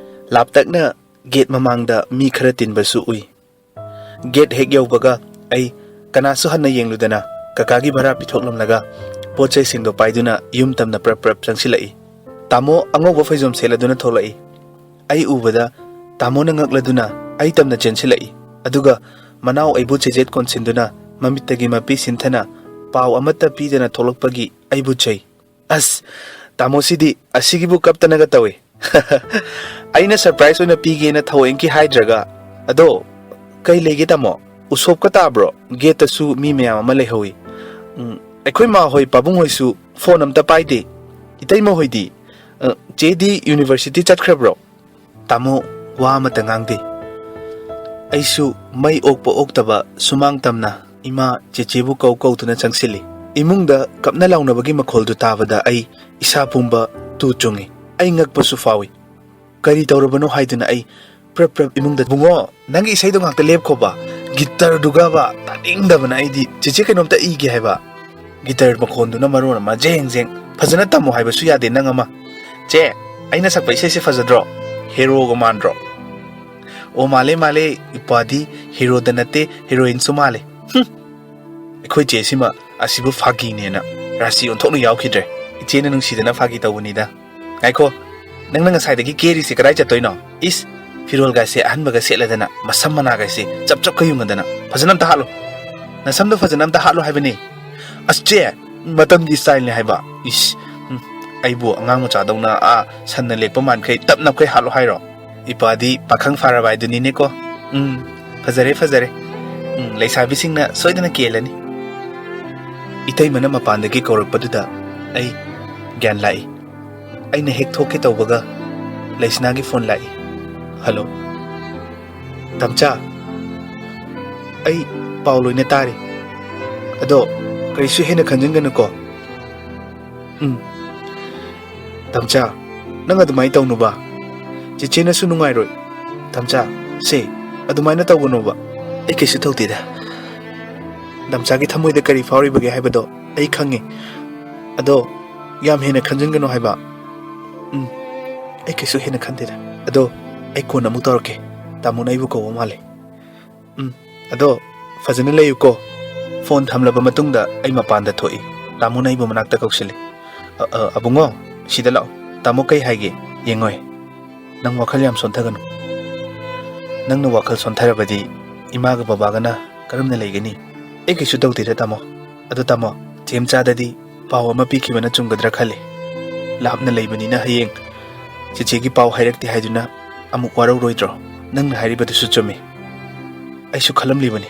ꯂꯥꯞꯇꯛꯅ ꯒꯦꯠ ꯃꯃꯥꯡꯗ ꯃꯤ ꯈꯔ ꯇꯤꯟꯕꯁꯨ ꯎꯏ꯫ ꯒꯦꯠ ꯍꯦꯛ ꯌꯧꯕꯒ ꯑꯩ ꯀꯅꯥꯁꯨ ꯍꯟꯅ ꯌꯦꯡꯂꯨꯗꯅ ꯀꯀꯥꯒꯤ ꯚꯔꯥ ꯄꯤꯊꯣꯛꯂꯝꯂꯒ ꯄꯣꯠ ꯆꯩꯁꯤꯡꯗꯣ ꯄꯥꯏꯗꯨꯅ ꯌꯨꯝ ꯇꯝꯅ ꯄ꯭ꯔꯞ ꯄ꯭ꯔꯞ ꯆꯪꯁꯤꯜꯂꯛꯏ꯫ ꯇꯥꯃꯣ ꯑꯉꯧꯕ ꯐꯩꯖꯣꯝ ꯁꯦꯠꯂꯗꯨꯅ ꯊꯣꯛꯂꯛꯏ꯫ ꯑꯩ ꯎꯕꯗ ꯇꯥꯃꯣꯅ ꯉꯛꯂꯗꯨꯅ ꯑꯩ ꯇꯝꯅ ꯆꯦꯟꯁꯤꯜꯂꯛꯏ꯫ ꯑꯗꯨꯒ ꯃꯅꯥꯎ ꯑꯩꯕꯨ ꯆꯦꯖꯦꯠ ꯀꯣꯟꯁꯤꯟꯗꯨꯅ ꯃꯃꯤꯠꯇꯒꯤ ꯃꯄꯤ ꯁꯤꯟꯊꯅ ꯄꯥꯎ ꯑꯃꯠꯇ ꯄꯤꯗꯅ ꯊꯣꯛꯂꯛꯄꯒꯤ ꯑꯩꯕꯨ ꯆꯩ꯫ "ꯑꯁ, ꯇꯥꯃꯣꯁꯤꯗꯤ ꯑꯁꯤꯒꯤꯕꯨ ꯀꯞꯇꯅꯒ ꯇꯧꯏ꯫" ꯑꯩꯅ ꯁꯔꯄ꯭ꯔꯥꯏꯖ ꯑꯣꯏꯅ ꯄꯤꯒꯦꯅ ꯊꯑꯣꯏꯀꯤ ꯍꯥꯏꯗ꯭ꯔꯒ, "ꯑꯗꯣ ꯀꯩ ꯂꯩꯒꯦ ꯇꯥꯃꯣ? ꯎꯁꯣꯞꯀ ꯇꯥꯕ꯭ꯔꯣ? ꯒꯦꯠꯇꯁꯨ ꯃꯤ ꯃꯌꯥꯝ ꯑꯃ ꯂꯩꯍꯧꯏ꯫ ꯎꯝ, ꯑꯩꯈꯣꯏ ꯃꯥ ꯍꯣꯏ ꯄꯥꯕꯨꯡ ꯍꯣꯏꯁꯨ ꯐꯣꯟ ꯑꯝꯇ ꯄꯥꯏꯗꯦ꯫ ꯏꯇꯩꯃ ꯍꯣꯏꯗꯤ? ꯑ, ꯆꯦꯗꯤ ꯌꯨꯅꯤꯚꯔꯁꯤꯇꯤ ꯆꯠꯈ꯭ꯔꯕ꯭ꯔꯣ?" ꯇꯥꯃꯣ ꯋꯥ ꯑꯃꯠꯇ ꯉꯥꯡꯗꯦ꯫ ꯑꯩꯁꯨ ꯃꯩ ꯑꯣꯛꯄ ꯑꯣꯛꯇꯕ ꯁꯨꯃꯥꯡ ꯇꯝꯅ ꯏꯃꯥ ꯆꯦꯆꯦꯕꯨ ꯀꯧ ꯀꯧꯗꯨꯅ ꯆꯪꯁꯤꯜꯂꯤ꯫ ꯏꯃꯨꯡꯗ ꯀꯞꯅ ꯂꯥꯎꯅꯕꯒꯤ ꯃꯈꯣꯜꯗꯨ ꯇꯥꯕꯗ ꯑꯩ ꯏꯁꯥ ꯄꯨꯝꯕ ꯇꯨ ꯆꯨꯡꯉꯤ꯫ ꯑꯩ ꯉꯛꯄꯁꯨ ꯐꯥꯎꯏ꯫ ꯀꯔꯤ ꯇꯧꯔꯕꯅꯣ ꯍꯥꯏꯗꯨꯅ ꯑꯩ ꯄ꯭ꯔꯞ ꯄ꯭ꯔꯞ ꯏꯃꯨꯡꯗ, "ꯕꯨꯡꯉꯣ, ꯅꯪꯒꯤ ꯏꯁꯩꯗꯣ ꯉꯥꯛꯇ ꯂꯦꯞꯈꯣꯕ, ꯒꯤꯇꯔꯗꯨꯒꯕ ꯇꯥꯅꯤꯡꯗꯕꯅ ꯑꯩꯗꯤ꯫ ꯆꯦꯆꯦ ꯀꯩꯅꯣꯝꯇ ꯏꯒꯦ ꯍꯥꯏꯕ꯫ ꯒꯤꯇꯔ ꯃꯈꯣꯟꯗꯨꯅ ꯃꯔꯣꯟ ꯑꯃ ꯖꯦꯡ ꯖꯦꯡ, ꯐꯖꯅ ꯇꯝꯃꯣ ꯍꯥꯏꯕꯁꯨ ꯌꯥꯗꯦ ꯅꯪ ꯑꯃ꯫ ꯆꯦ, ꯑꯩꯅ ꯁꯛꯄ ꯏꯁꯩꯁꯦ ꯐꯖꯗ꯭ꯔꯣ? ꯍꯦꯔꯣꯒ ꯃꯥꯟꯗ꯭ꯔꯣ?" "ꯑꯣ, ꯃꯥꯜꯂꯦ, ꯃꯥꯜꯂꯦ꯫ ꯏꯄ꯭ꯋꯥꯗꯤ ꯍꯦꯔꯣꯗ ꯅꯠꯇꯦ, ꯍꯦꯔꯣꯏꯟꯁꯨ ꯃꯥꯜꯂꯦ꯫ ꯍꯨꯝ, ꯑꯩꯈꯣꯏ ꯆꯦꯁꯤꯃ ꯑꯁꯤꯕꯨ ꯐꯥꯒꯤꯅꯦꯅ ꯔꯥꯁꯤ ꯑꯣꯟꯊꯣꯛꯅ ꯌꯥꯎꯈꯤꯗ꯭ꯔꯦ꯫ ꯏꯆꯦꯅ ꯅꯨꯡꯁꯤꯗꯅ ꯐꯥꯒꯤ ꯇꯧꯕꯅꯤꯗ꯫ ꯉꯥꯏꯈꯣ, ꯅꯪꯅ ꯉꯁꯥꯏꯗꯒꯤ ꯀꯦꯔꯤꯁꯦ ꯀꯗꯥꯏ ꯆꯠꯇꯣꯏꯅꯣ? ꯏꯁ, ꯐꯤꯔꯣꯜꯒꯥꯏꯁꯦ ꯑꯍꯟꯕꯒ ꯁꯦꯠꯂꯗꯅ ꯃꯁꯝ ꯃꯅꯥꯒꯥꯏꯁꯦ ꯆꯞ ꯆꯞꯀ ꯌꯨꯡꯉꯗꯅ꯫ ꯐꯖꯅ ꯑꯝꯇ ꯍꯥꯠꯂꯣ꯫ ꯅꯁꯝꯗꯣ ꯐꯖꯅ ꯑꯝꯇ ꯍꯥꯠꯂꯣ ꯍꯥꯏꯕꯅꯦ꯫ ꯑꯁ ꯆꯦ, ꯃꯇꯝꯒꯤ ꯁ꯭ꯇꯥꯏꯜꯅꯦ ꯍꯥꯏꯕ꯫ ꯏꯁ, ꯎꯝ, ꯑꯩꯕꯨ ꯑꯉꯥꯡ ꯃꯆꯥꯗꯧꯅ ꯑꯥ ꯁꯟꯅ ꯂꯦꯛꯄ ꯃꯥꯟꯈꯩ ꯇꯞ ꯅꯞꯈꯩ ꯍꯥꯠꯂꯣ ꯍꯥꯏꯔꯣ? ꯏꯄꯥꯗꯤ ꯄꯥꯈꯪ ꯐꯥꯔꯕ ꯍꯥꯏꯗꯨꯅꯤꯅꯦꯀꯣ꯫ ꯎꯝ, ꯐꯖꯔꯦ, ꯐꯖꯔꯦ꯫ ꯎꯝ, ꯂꯩꯁꯥꯕꯤꯁꯤꯡꯅ ꯁꯣꯏꯗꯅ ꯀꯦꯜꯂꯅꯤ꯫ ꯏꯇꯩꯃꯅ ꯃꯄꯥꯟꯗꯒꯤ ꯀꯧꯔꯛꯄꯗꯨꯗ ꯑꯩ ꯒ꯭ꯌꯥꯟ ꯂꯥꯛꯏ꯫ ꯑꯩꯅ ꯍꯦꯛ ꯊꯣꯛꯀꯦ ꯇꯧꯕꯒ ꯂꯩꯁꯅꯥꯒꯤ ꯐꯣꯟ ꯂꯥꯛꯏ꯫ "ꯍꯜꯂꯣ, ꯇꯝꯆꯥ꯫ ꯑꯩ ꯄꯥꯎ ꯂꯣꯏꯅ ꯇꯥꯔꯦ꯫ ꯑꯗꯣ ꯀꯔꯤꯁꯨ ꯍꯦꯟꯅ ꯈꯟꯖꯤꯟꯒꯅꯨꯀꯣ꯫ ꯎꯝ꯫ ꯇꯝꯆꯥ, ꯅꯪ ꯑꯗꯨꯃꯥꯏꯅ ꯇꯧꯅꯨꯕ꯫ ꯆꯦꯆꯦꯅꯁꯨ ꯅꯨꯡꯉꯥꯏꯔꯣꯏ꯫ ꯇꯝꯆꯥ, ꯁꯦ, ꯑꯗꯨꯃꯥꯏꯅ ꯇꯧꯒꯅꯣꯕ꯫ ꯑꯩ ꯀꯩꯁꯨ ꯇꯧꯗꯦꯗ꯫ ꯇꯝꯆꯥꯒꯤ ꯊꯃꯣꯏꯗ ꯀꯔꯤ ꯐꯥꯎꯔꯤꯕꯒꯦ ꯍꯥꯏꯕꯗꯣ ꯑꯩ ꯈꯪꯉꯤ꯫ ꯑꯗꯣ ꯌꯥꯝ ꯍꯦꯟꯅ ꯈꯟꯖꯤꯟꯒꯅꯨ ꯍꯥꯏꯕ꯫ ꯎꯝ, ꯑꯩ ꯀꯩꯁꯨ ꯍꯦꯟꯅ ꯈꯟꯗꯦꯗ꯫ ꯑꯗꯣ ꯑꯩ ꯀꯣꯟꯅ ꯑꯃꯨꯛ ꯇꯧꯔꯛꯀꯦ꯫ ꯇꯥꯃꯣꯅ ꯑꯩꯕꯨ ꯀꯧꯕ ꯃꯥꯜꯂꯦ꯫ ꯎꯝ, ꯑꯗꯣ ꯐꯖꯅ ꯂꯩꯌꯨꯀꯣ꯫ ꯐꯣꯟ ꯊꯝꯂꯕ ꯃꯇꯨꯡꯗ ꯑꯩ ꯃꯄꯥꯟꯗ ꯊꯣꯛꯏ꯫ ꯇꯥꯃꯣꯅ ꯑꯩꯕꯨ ꯃꯅꯥꯛꯇ ꯀꯧꯁꯤꯜꯂꯤ꯫ "ꯑ, ꯑ, ꯑꯕꯨꯡꯉꯣ, ꯁꯤꯗ ꯂꯥꯛꯑꯣ꯫ ꯇꯥꯃꯣ ꯀꯩ ꯍꯥꯏꯒꯦ? ꯌꯦꯡꯉꯣꯏ꯫ ꯅꯪ ꯋꯥꯈꯜ ꯌꯥꯝ ꯁꯣꯟꯊꯒꯅꯨ꯫ ꯅꯪꯅ ꯋꯥꯈꯜ ꯁꯣꯟꯊꯔꯕꯗꯤ ꯏꯃꯥꯒ ꯕꯕꯥꯒꯅ ꯀꯔꯝꯅ ꯂꯩꯒꯅꯤ?" "ꯑꯩ ꯀꯩꯁꯨ ꯇꯧꯗꯦꯗ, ꯇꯥꯃꯣ꯫ ꯑꯗꯣ ꯇꯥꯃꯣ, ꯆꯦꯝꯆꯥꯗꯗꯤ ꯄꯥꯎ ꯑꯃ ꯄꯤꯈꯤꯕꯅ ꯆꯨꯝꯒꯗ꯭ꯔꯥ ꯈꯜꯂꯤ꯫ ꯂꯥꯞꯅ ꯂꯩꯕꯅꯤꯅ ꯍꯌꯦꯡ ꯆꯦꯆꯦꯒꯤ ꯄꯥꯎ ꯍꯥꯏꯔꯛꯇꯦ ꯍꯥꯏꯗꯨꯅ ꯑꯃꯨꯛ ꯋꯥꯔꯧꯔꯣꯏꯗ꯭ꯔꯣ? ꯅꯪꯅ ꯍꯥꯏꯔꯤꯕꯗꯨꯁꯨ ꯆꯨꯝꯃꯤ꯫ ꯑꯩꯁꯨ ꯈꯜꯂꯝꯂꯤꯕꯅꯤ꯫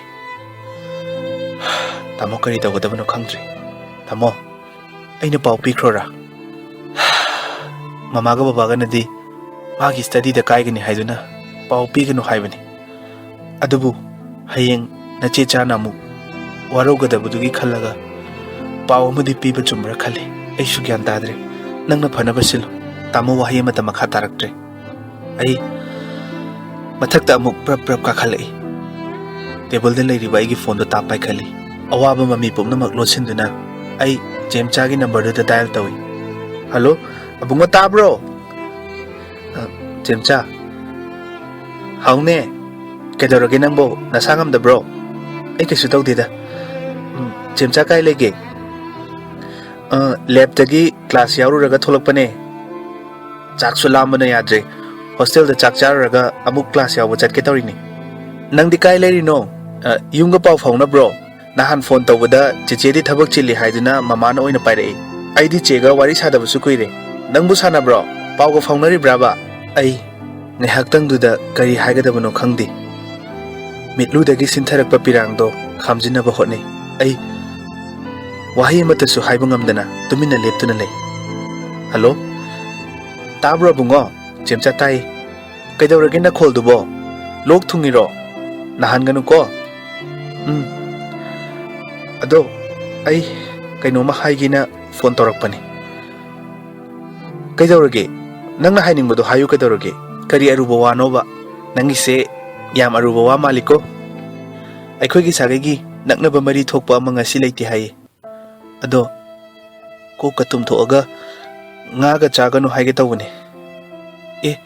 ꯇꯥꯃꯣ, ꯀꯔꯤ ꯇꯧꯒꯗꯕꯅꯣ ꯈꯪꯗ꯭ꯔꯦ꯫ ꯇꯥꯃꯣ, ꯑꯩꯅ ꯄꯥꯎ ꯄꯤꯈ꯭ꯔꯣꯔꯥ? ꯃꯃꯥꯒ ꯕꯕꯥꯒꯅꯗꯤ ꯃꯥꯒꯤ ꯁ꯭ꯇꯗꯤꯗ ꯀꯥꯏꯒꯅꯤ ꯍꯥꯏꯗꯨꯅ ꯄꯥꯎ ꯄꯤꯒꯅꯨ ꯍꯥꯏꯕꯅꯤ꯫ ꯑꯗꯨꯕꯨ ꯍꯌꯦꯡ ꯅꯆꯦ ꯆꯥꯅ ꯑꯃꯨꯛ ꯋꯥꯔꯧꯒꯗꯕꯗꯨꯒꯤ ꯈꯜꯂꯒ ꯄꯥꯎ ꯑꯃꯗꯤ ꯄꯤꯕ ꯆꯨꯝꯕ꯭ꯔꯥ ꯈꯜꯂꯤ꯫ ꯑꯩꯁꯨ ꯒ꯭ꯌꯥꯟ ꯇꯥꯗ꯭ꯔꯦ꯫ ꯅꯪꯅ ꯐꯅꯕ ꯁꯤꯜꯂꯨ꯫" ꯇꯥꯃꯣ ꯋꯥꯍꯩ ꯑꯃꯠꯇ ꯃꯈꯥ ꯇꯥꯔꯛꯇ꯭ꯔꯦ꯫ ꯑꯩ ꯃꯊꯛꯇ ꯑꯃꯨꯛ ꯄ꯭ꯔꯞ ꯄ꯭ꯔꯞ ꯀꯥꯈꯠꯂꯛꯏ꯫ ꯇꯦꯕꯜꯗ ꯂꯩꯔꯤꯕ ꯑꯩꯒꯤ ꯐꯣꯟꯗꯣ ꯇꯥꯞ ꯄꯥꯏꯈꯠꯂꯤ꯫ ꯑꯋꯥꯕ ꯃꯃꯤ ꯄꯨꯝꯅꯃꯛ ꯂꯣꯠꯁꯤꯟꯗꯨꯅ ꯑꯩ ꯆꯦꯝꯆꯥꯒꯤ ꯅꯝꯕꯔꯗꯨꯗ ꯗꯥꯏꯜ ꯇꯧꯏ꯫ "ꯍꯜꯂꯣ, ꯑꯕꯨꯡꯉꯣ, ꯇꯥꯕ꯭ꯔꯣ?" "ꯑ, ꯆꯦꯝꯆꯥ?" "ꯍꯥꯎꯅꯦ, ꯀꯩꯗꯧꯔꯒꯦ ꯅꯪꯕꯣ? ꯅꯁꯥ ꯉꯝꯗꯕ꯭ꯔꯣ?" "ꯑꯩ ꯀꯩꯁꯨ ꯇꯧꯗꯦꯗ꯫ ꯎꯝ, ꯆꯦꯝꯆꯥ ꯀꯥꯏ ꯂꯩꯒꯦ?" "ꯑ, ꯂꯦꯞꯇꯒꯤ ꯀ꯭ꯂꯥꯁ ꯌꯥꯎꯔꯨꯔꯒ ꯊꯣꯛꯂꯛꯄꯅꯦ꯫ ꯆꯥꯛꯁꯨ ꯂꯥꯝꯕꯅ ꯌꯥꯗ꯭ꯔꯦ꯫ ꯍꯣꯁꯇꯦꯜꯗ ꯆꯥꯛ ꯆꯥꯔꯨꯔꯒ ꯑꯃꯨꯛ ꯀ꯭ꯂꯥꯁ ꯌꯥꯎꯕ ꯆꯠꯀꯦ ꯇꯧꯔꯤꯅꯤ꯫ ꯅꯪꯗꯤ ꯀꯥꯏ ꯂꯩꯔꯤꯅꯣ? ꯑ, ꯌꯨꯝꯒ ꯄꯥꯎ ꯐꯥꯎꯅꯕ꯭ꯔꯣ? ꯅꯍꯥꯟ ꯐꯣꯟ ꯇꯧꯕꯗ ꯆꯦꯆꯦꯗꯤ ꯊꯕꯛ ꯆꯤꯜꯂꯤ ꯍꯥꯏꯗꯨꯅ ꯃꯃꯥꯅ ꯑꯣꯏꯅ ꯄꯥꯏꯔꯛꯏ꯫ ꯑꯩꯗꯤ ꯆꯦꯒ ꯋꯥꯔꯤ ꯁꯥꯗꯕꯁꯨ ꯀꯨꯏꯔꯦ꯫ ꯅꯪꯕꯨ ꯁꯥꯟꯅꯕ꯭ꯔꯣ? ꯄꯥꯎꯒ ꯐꯥꯎꯅꯔꯤꯕ꯭ꯔꯥꯕ?" ꯑꯩ ꯉꯥꯏꯍꯥꯛꯇꯪꯗꯨꯗ ꯀꯔꯤ ꯍꯥꯏꯒꯗꯕꯅꯣ ꯈꯪꯗꯦ꯫ ꯃꯤꯠꯂꯨꯗꯒꯤ ꯁꯤꯟꯊꯔꯛꯄ ꯄꯤꯔꯥꯡꯗꯣ ꯈꯥꯝꯖꯤꯟꯅꯕ ꯍꯣꯠꯅꯩ꯫ ꯑꯩ, ꯋꯥꯍꯩ ꯑꯃꯠꯇꯁꯨ ꯍꯥꯏꯕ ꯉꯝꯗꯅ ꯇꯨꯃꯤꯟꯅ ꯂꯦꯞꯇꯨꯅ ꯂꯩ꯫ "ꯍꯜꯂꯣ? ꯇꯥꯕ꯭ꯔꯣ ꯑꯕꯨꯡꯉꯣ?" "ꯆꯦꯝꯆꯥ, ꯇꯥꯏ꯫ ꯀꯩꯗꯧꯔꯒꯦ ꯅꯈꯣꯜꯗꯨꯕꯣ? ꯂꯣꯛ ꯊꯨꯡꯉꯤꯔꯣ? ꯅꯥꯍꯟꯒꯅꯨꯀꯣ꯫ ꯎꯝ꯫ ꯑꯗꯣ ꯑꯩ ꯀꯩꯅꯣꯝꯃ ꯍꯥꯏꯒꯦꯅ ꯐꯣꯟ ꯇꯧꯔꯛꯄꯅꯤ꯫" "ꯀꯩꯗꯧꯔꯒꯦ? ꯅꯪꯅ ꯍꯥꯏꯅꯤꯡꯕꯗꯣ ꯍꯥꯏꯌꯨ ꯀꯩꯗꯧꯔꯒꯦ? ꯀꯔꯤ ꯑꯔꯨꯕ ꯋꯥꯅꯣꯕ? ꯅꯪꯒꯤꯁꯦ ꯌꯥꯝ ꯑꯔꯨꯕ ꯋꯥ ꯃꯥꯜꯂꯤꯀꯣ꯫ ꯑꯩꯈꯣꯏꯒꯤ ꯁꯥꯒꯩꯒꯤ ꯅꯛꯅꯕ ꯃꯔꯤ ꯊꯣꯛꯄ ꯑꯃ ꯉꯁꯤ ꯂꯩꯇꯦ ꯍꯥꯏꯌꯦ꯫ ꯑꯗꯣ ꯀꯣꯛꯀ ꯇꯨꯝꯊꯣꯛꯑꯒ ꯉꯥꯒ ꯆꯥꯒꯅꯨ ꯍꯥꯏꯒꯦ ꯇꯧꯕꯅꯦ꯫" "ꯑꯦ,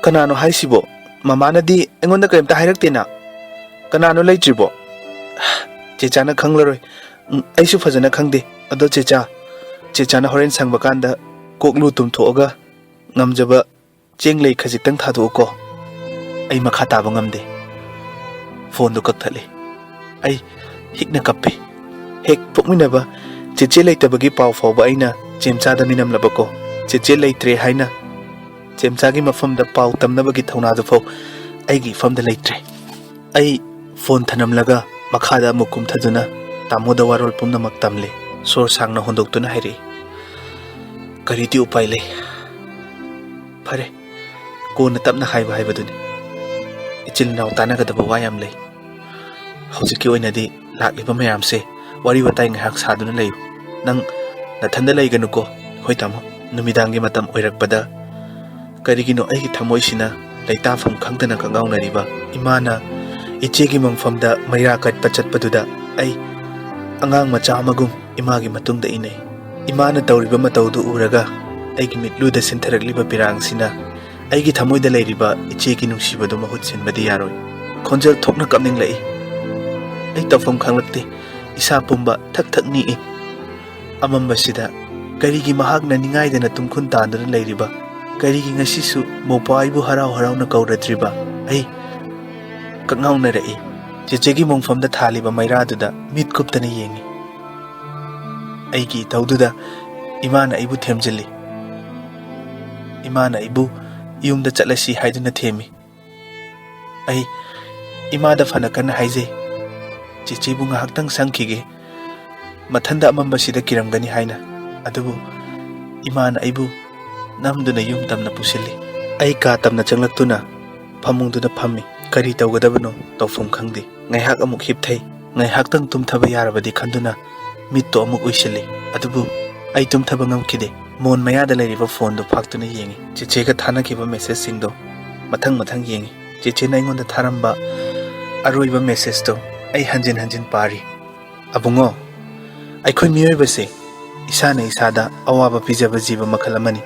ꯀꯅꯥꯅꯣ ꯍꯥꯏꯁꯤꯕꯣ? ꯃꯃꯥꯅꯗꯤ ꯑꯩꯉꯣꯟꯗ ꯀꯔꯤꯝꯇ ꯍꯥꯏꯔꯛꯇꯦꯅ꯫ ꯀꯅꯥꯅꯣ ꯂꯩꯇ꯭ꯔꯤꯕꯣ?" "ꯆꯦꯆꯥꯅ ꯈꯪꯂꯔꯣꯏ꯫ ꯎꯝ, ꯑꯩꯁꯨ ꯐꯖꯅ ꯈꯪꯗꯦ꯫ ꯑꯗꯣ ꯆꯦꯆꯥ, ꯆꯦꯆꯥꯅ ꯍꯣꯔꯦꯟ ꯁꯪꯕ ꯀꯥꯟꯗ ꯀꯣꯛꯂꯨ ꯇꯨꯝꯊꯣꯛꯑꯒ ꯉꯝꯖꯕ ꯆꯦꯡ ꯂꯩ ꯈꯖꯤꯛꯇꯪ ꯊꯥꯗꯣꯛꯎꯀꯣ꯫ ꯑꯩ ꯃꯈꯥ ꯇꯥꯕ ꯉꯝꯗꯦ꯫" ꯐꯣꯟꯗꯨ ꯀꯛꯊꯠꯂꯤ꯫ ꯑꯩ ꯍꯤꯛꯅ ꯀꯞꯄꯤ꯫ ꯍꯦꯛ ꯄꯣꯛꯃꯤꯟꯅꯕ ꯆꯦꯆꯦ ꯂꯩꯇꯕꯒꯤ ꯄꯥꯎ ꯐꯥꯎꯕ ꯑꯩꯅ ꯆꯦꯝꯆꯥꯗ ꯃꯤꯅꯝꯂꯕꯀꯣ꯫ ꯆꯦꯆꯦ ꯂꯩꯇ꯭ꯔꯦ ꯍꯥꯏꯅ ꯆꯦꯝꯆꯥꯒꯤ ꯃꯐꯝꯗ ꯄꯥꯎ ꯇꯝꯅꯕꯒꯤ ꯊꯧꯅꯥꯗꯨ ꯐꯥꯎ ꯑꯩꯒꯤ ꯏꯐꯝꯗ ꯂꯩꯇ꯭ꯔꯦ꯫ ꯑꯩ ꯐꯣꯟ ꯊꯅꯝꯂꯒ ꯃꯈꯥꯗ ꯑꯃꯨꯛ ꯀꯨꯝꯊꯗꯨꯅ ꯇꯥꯃꯣꯗ ꯋꯥꯔꯣꯜ ꯄꯨꯝꯅꯃꯛ ꯇꯝꯂꯦ꯫ ꯁꯣꯔ ꯁꯥꯡꯅ ꯍꯣꯟꯗꯣꯛꯇꯨꯅ ꯍꯥꯏꯔꯛꯏ, "ꯀꯔꯤꯗꯤ ꯎꯄꯥꯏ ꯂꯩ? ꯐꯔꯦ, ꯀꯣꯟꯅ ꯇꯞꯅ ꯍꯥꯏꯕ ꯍꯥꯏꯕꯗꯨꯅꯤ꯫ ꯏꯆꯤꯜ ꯏꯅꯥꯎ ꯇꯥꯟꯅꯒꯗꯕ ꯋꯥ ꯌꯥꯝ ꯂꯩ꯫ ꯍꯧꯖꯤꯛꯀꯤ ꯑꯣꯏꯅꯗꯤ ꯂꯥꯛꯂꯤꯕ ꯃꯌꯥꯝꯁꯦ ꯋꯥꯔꯤ ꯋꯥꯇꯥꯏ ꯉꯥꯏꯍꯥꯛ ꯁꯥꯗꯨꯅ ꯂꯩꯌꯨ꯫ ꯅꯪ ꯅꯊꯟꯗ ꯂꯩꯒꯅꯨꯀꯣ꯫" "ꯍꯣꯏ ꯇꯥꯃꯣ꯫" ꯅꯨꯃꯤꯗꯥꯡꯒꯤ ꯃꯇꯝ ꯑꯣꯏꯔꯛꯄꯗ ꯀꯔꯤꯒꯤꯅꯣ ꯑꯩꯒꯤ ꯊꯃꯣꯏꯁꯤꯅ ꯂꯩꯇꯥꯐꯝ ꯈꯪꯗꯅ ꯀꯪꯉꯥꯎꯅꯔꯤꯕ? ꯏꯃꯥꯅ ꯏꯆꯦꯒꯤ ꯃꯪꯐꯝꯗ ꯃꯩꯔꯥ ꯀꯠꯄ ꯆꯠꯄꯗꯨꯗ ꯑꯩ ꯑꯉꯥꯡ ꯃꯆꯥ ꯑꯃꯒꯨꯝ ꯏꯃꯥꯒꯤ ꯃꯇꯨꯡꯗ ꯏꯟꯅꯩ꯫ ꯏꯃꯥꯅ ꯇꯧꯔꯤꯕ ꯃꯇꯧꯗꯨ ꯎꯔꯒ ꯑꯩꯒꯤ ꯃꯤꯠꯂꯨꯗ ꯁꯤꯟꯊꯔꯛꯂꯤꯕ ꯄꯤꯔꯥꯡꯁꯤꯅ ꯑꯩꯒꯤ ꯊꯃꯣꯏꯗ ꯂꯩꯔꯤꯕ ꯏꯆꯦꯒꯤ ꯅꯨꯡꯁꯤꯕꯗꯨ ꯃꯍꯨꯠ ꯁꯤꯟꯕꯗꯤ ꯌꯥꯔꯣꯏ꯫ ꯈꯣꯟꯖꯦꯜ ꯊꯣꯛꯅ ꯀꯞꯅꯤꯡꯂꯛꯏ꯫ ꯑꯩ ꯇꯧꯐꯝ ꯈꯪꯂꯛꯇꯦ꯫ ꯏꯁꯥ ꯄꯨꯝꯕ ꯊꯛ ꯊꯛ ꯅꯤꯛꯏ꯫ ꯑꯃꯝꯕꯁꯤꯗ ꯀꯔꯤꯒꯤ ꯃꯍꯥꯛꯅ ꯅꯤꯡꯉꯥꯏꯗꯅ ꯇꯨꯝꯈꯨꯟ ꯇꯥꯗꯨꯅ ꯂꯩꯔꯤꯕ? ꯀꯔꯤꯒꯤ ꯉꯁꯤꯁꯨ ꯃꯧꯄ꯭ꯋꯥ ꯑꯩꯕꯨ ꯍꯔꯥꯎ ꯍꯔꯥꯎꯅ ꯀꯧꯔꯗ꯭ꯔꯤꯕ? ꯑꯩ ꯀꯛꯉꯥꯎꯅꯔꯛꯏ꯫ ꯆꯦꯆꯦꯒꯤ ꯃꯣꯡꯐꯝꯗ ꯊꯥꯜꯂꯤꯕ ꯃꯩꯔꯥꯗꯨꯗ ꯃꯤꯠ ꯀꯨꯞꯇꯅ ꯌꯦꯡꯏ꯫ ꯑꯩꯒꯤ ꯏꯊꯧꯗꯨꯗ ꯏꯃꯥꯅ ꯑꯩꯕꯨ ꯊꯦꯝꯖꯤꯜꯂꯤ꯫ ꯏꯃꯥꯅ ꯑꯩꯕꯨ ꯌꯨꯝꯗ ꯆꯠꯂꯁꯤ ꯍꯥꯏꯗꯨꯅ ꯊꯦꯝꯃꯤ꯫ ꯑꯩ ꯏꯃꯥꯗ ꯐꯅ ꯀꯟꯅ ꯍꯥꯏꯖꯩ, "ꯆꯦꯆꯦꯕꯨ ꯉꯥꯏꯍꯥꯛꯇꯪ ꯁꯪꯈꯤꯒꯦ, ꯃꯊꯟꯗ ꯑꯃꯝꯕꯁꯤꯗ ꯀꯤꯔꯝꯒꯅꯤ ꯍꯥꯏꯅ꯫ ꯑꯗꯨꯕꯨ ꯏꯃꯥꯅ ꯑꯩꯕꯨ ꯅꯝꯗꯨꯅ ꯌꯨꯝ ꯇꯝꯅ ꯄꯨꯁꯤꯜꯂꯤ꯫ ꯑꯩ ꯀꯥ ꯇꯝꯅ ꯆꯪꯂꯛꯇꯨꯅ ꯐꯃꯨꯡꯗꯨꯗ ꯐꯝꯃꯤ꯫ ꯀꯔꯤ ꯇꯧꯒꯗꯕꯅꯣ ꯇꯧꯐꯝ ꯈꯪꯗꯦ꯫ ꯉꯥꯏꯍꯥꯛ ꯑꯃꯨꯛ ꯍꯤꯞꯊꯩ꯫ ꯉꯥꯏꯍꯥꯛꯇꯪ ꯇꯨꯝꯊꯕ ꯌꯥꯔꯕꯗꯤ ꯈꯟꯗꯨꯅ ꯃꯤꯠꯇꯣ ꯑꯃꯨꯛ ꯎꯏꯁꯤꯜꯂꯤ꯫ ꯑꯗꯨꯕꯨ ꯑꯩ ꯇꯨꯝꯊꯕ ꯉꯝꯈꯤꯗꯦ꯫ ꯃꯣꯟ ꯃꯌꯥꯗ ꯂꯩꯔꯤꯕ ꯐꯣꯟꯗꯨ ꯐꯥꯛꯇꯨꯅ ꯌꯦꯡꯉꯤ꯫ ꯆꯦꯆꯦꯒ ꯊꯥꯅꯈꯤꯕ ꯃꯦꯁꯦꯖꯁꯤꯡꯗꯣ ꯃꯊꯪ ꯃꯊꯪ ꯌꯦꯡꯉꯤ꯫ ꯆꯦꯆꯦꯅ ꯑꯩꯉꯣꯟꯗ ꯊꯥꯔꯝꯕ ꯑꯔꯣꯏꯕ ꯃꯦꯁꯦꯖꯇꯣ ꯑꯩ ꯍꯟꯖꯤꯟ ꯍꯟꯖꯤꯟ ꯄꯥꯔꯤ꯫ "ꯑꯕꯨꯡꯉꯣ, ꯑꯩꯈꯣꯏ ꯃꯤꯑꯣꯏꯕꯁꯦ ꯏꯁꯥꯅ ꯏꯁꯥꯗ ꯑꯋꯥꯕ ꯄꯤꯖꯕ ꯖꯤꯕ ꯃꯈꯜ ꯑꯃꯅꯤ꯫